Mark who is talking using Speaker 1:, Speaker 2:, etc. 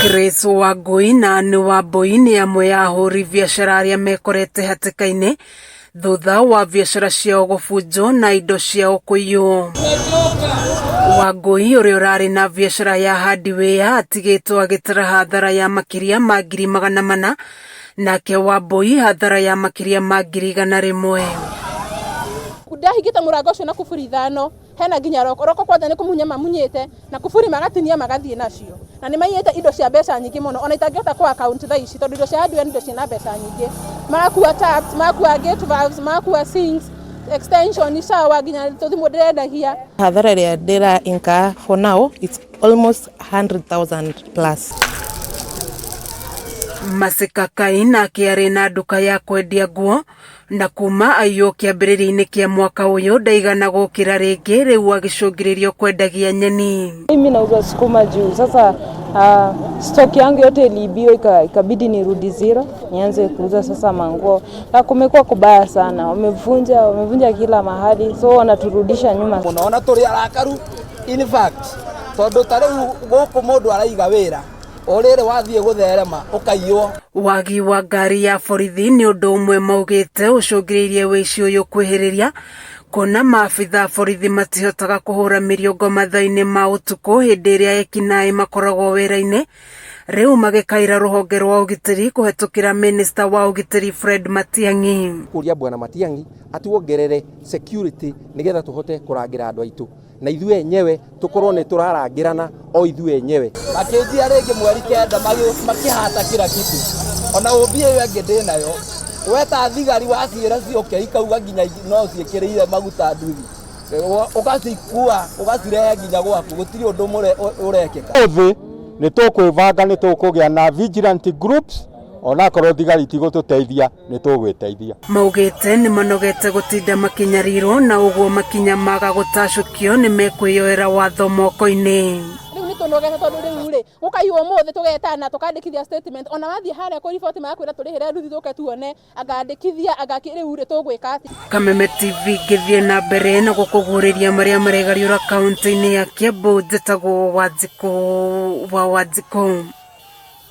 Speaker 1: Grace Wangui na Anne Wambui nĩ amwe a ahũri biacara arĩa mekorete hatĩka-inĩ thutha wa biacara ciao gũbunjwo na indo ciao kũiywo. Wangui ũrĩa ũrarĩ na biacara ya hardware atigĩtwo agĩtara hathara ya makĩria ma 400,000 nake Wambui hathara ya makĩria ma 100,000.
Speaker 2: Ndahingĩte mũrango ũcio na kuburi ithano hena nginya roko roko kwanja nĩ kũmunya mamunyĩte na kuburi magatinia magathiĩ nacio na nĩ maiyĩte indo cia mbeca nyingĩ mũno ona itangĩhota kũ account thaa ici tondũ indo cia hardware nĩ indo ciĩna mbeca nyingĩ. Magakua taps, magakua gate valves, magakua sinks, extension, shower nginya tũthimũ ndĩrendagia.
Speaker 3: Hathara ĩrĩa ndĩra incur for now it's almost 100,000 plus.
Speaker 1: Masika Kai nake arĩ na nduka ya kwendia nguo na kuma aiywo kĩambĩrĩria-inĩ kĩa mwaka ũyũ ndaigana gũkĩra rĩngĩ rĩu agĩcũngĩrĩrio kwendagia nyeni.
Speaker 4: Mimi nauza sukuma juu sasa stock yangu yote iliibiwa, ikabidi nirudi zero nianze kuuza sasa manguo. Na kumekuwa kubaya sana, wamevunja kila mahali, so wanaturudisha nyuma.
Speaker 5: Muno na turi arakaru in fact tondu ta riu guku mundu araiga wira o rĩrĩ wathiĩ gũtherema ũkaiywo.
Speaker 1: Wagi wa ngari ya borithi nĩ ũndũ ũmwe maugĩte ũcũngĩrĩirie wĩici ũyũ kwĩhĩrĩria kuona maabitha a borithi matihotaga kũhũra mĩriũngo mathaa-inĩ ma ũtukũ hĩndĩ ĩrĩa ekinaĩ makoragwo wĩra-inĩ rĩu magĩkaĩra rũhonge rwa ũgitĩri kũhetũkĩra minista wa ũgitĩri Fred Matiang'i.
Speaker 6: Kũria bwana Matiang'i atuongerere security nigetha tũhote kũrangĩra andũ aitũ na ithuĩ enyewe tũkorwo nĩ tũrarangĩrana o ithuĩ enyewe.
Speaker 5: Makĩnjia rĩngĩ mweri 9 makĩhata kila kitu ona ũmbi ĩyo ĩngĩ ndĩnayo weta thigari waciĩra ciũke ikauga nginya no ciĩkĩrĩire maguta nduthi ũgacikua ũgacirehe nginya gwaku gũtirĩ ũndũ ũrekĩka.
Speaker 7: Ũthĩ nĩ tũkwĩbanga nĩ tũkũgĩa na vigilante groups onakorwo thigari itigũtũteithia nĩ tũgwĩteithia.
Speaker 1: Maugĩte nĩ manogete gũtinda makĩnyarirwo na ũguo makinya maga gũtacũkio nĩ mekwĩyoera watho moko-inĩ.
Speaker 2: Rĩu nĩ tũnogete tondũ rĩu rĩ gũkaiywo ũmũthĩ tũgetana tũkandĩkithia statement ona wathiĩ harĩa kũ report magakwĩra tũrĩhĩre nduthi tũke tuone angandĩkithia angaki rĩu rĩ tũgwĩka atĩa.
Speaker 1: Kameme TV ngĩthiĩ na mbere na gũkũguũrĩria marĩa maregariũra kaunti-inĩ ya Kiambu njĩtagwo Wanjikũ wa Wanjikũ.